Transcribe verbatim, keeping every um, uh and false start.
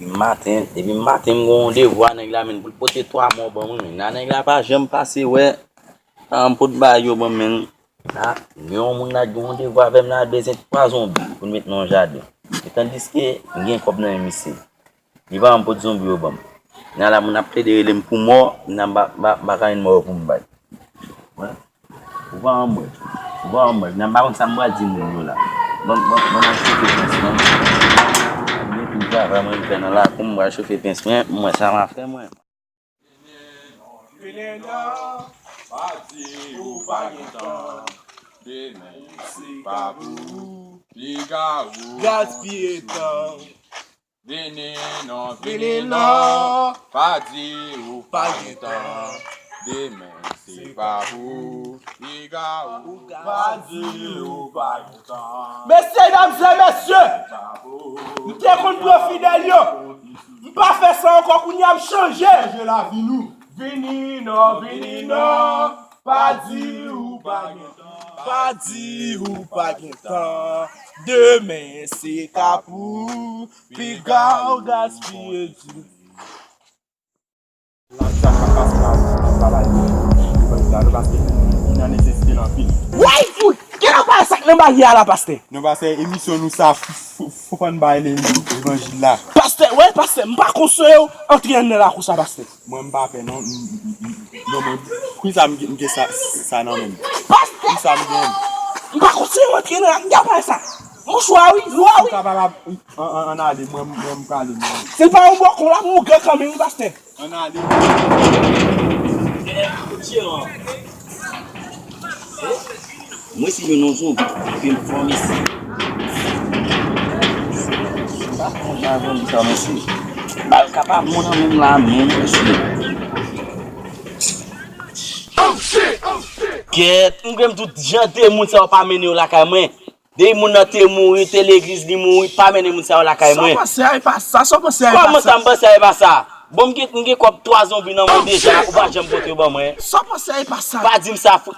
Maten, depi maten m gen yon devwa, nèg la menm pou l pote twa mò ban mwen, men la nèg la pa janm pase wè. An m pot bay yo ban m, men la, gen yon moun la gen yon devwa avè m la, bezwen twa zonbi pou l met nan yon jaden. E tandiske m gen kòb nan men misye. Li pa janm pot zonbi yo ban m. Nan la moun ap plede rele m pou mò, nan m pa, pa, pa ka jwenn mò pou m bay. Wè. Ou pa anmwèt. Ou pa anmwèt. Nan m pa konn sa m pral di moun yo la. Ban, ban, ban m al chofe prens lan. Mwen tout travay mwen fè nan lakou m, m pral chofe prens mwen, m wè sa m a fè mwen. Vini non, pa di ou pa gen tan. Demen se pa pou ou. Piga ou gaspiye tan. Vini non, vini non, pa di ou pa gen tan. Demen se pa pou ou. Piga ou pa di ou pa gen tan. Mesye, dam e mesye, m te konn pran fidèl yo. M pa fè sa ankò, kounye a m chanje. Chanje lavi nou. Vini non, vini non, pa di ou pa gen tan. Pa di ou pa gen tan. Demen se ka pou ou. Piga ou gaspiye di. Lavi sa k ap pase la, m pa bay li. Li pa sa, nou paske li nan nesesite l anpil. Way! Ou, gen anpil sa k nan bagay a la, pastè. Non, pastè, emisyon nou sa, f-, f-, f-, fò n bay li levanjil la. Pastè, wè, pastè, m pa konseye w antre anndan lakou sa, pastè. Mwen, m pa pè, non. M, m, m, non, mwen, kisa m gen, m gen sa, sa nan men m? Pastè! Kisa m gen? M pa konseye w antre nan, m gen sa. Mouchwa, wi, lwa, wi. Ou kapab ap, an, an, ann ale, mwen, mwen, m prale, mwen. Se pa yon bòkon la, m ougè kanmenm, wi, pastè. Ann ale. Mwen si jwenn yon zonbi, epi m fòme si. M pa konn pa zonbi sa, mwen si. Bal kapab moun nan menm la, menm, mesye. Kèt, m gen m tout jan de moun sa yo pa mennen yo lakay mwen. Depi moun nan te mouri, te legliz li mouri, pa mennen moun sa yo lakay mwen. Sa w panse a e pa sa, sa w panse a e pa sa. Kòman sa m panse a e pa sa? Bon, m gen, m gen kòb twa zonbi nan men deja, ou pa janm pote yo ban mwen. Sa w panse a e pa sa. Pa di m sa, fout.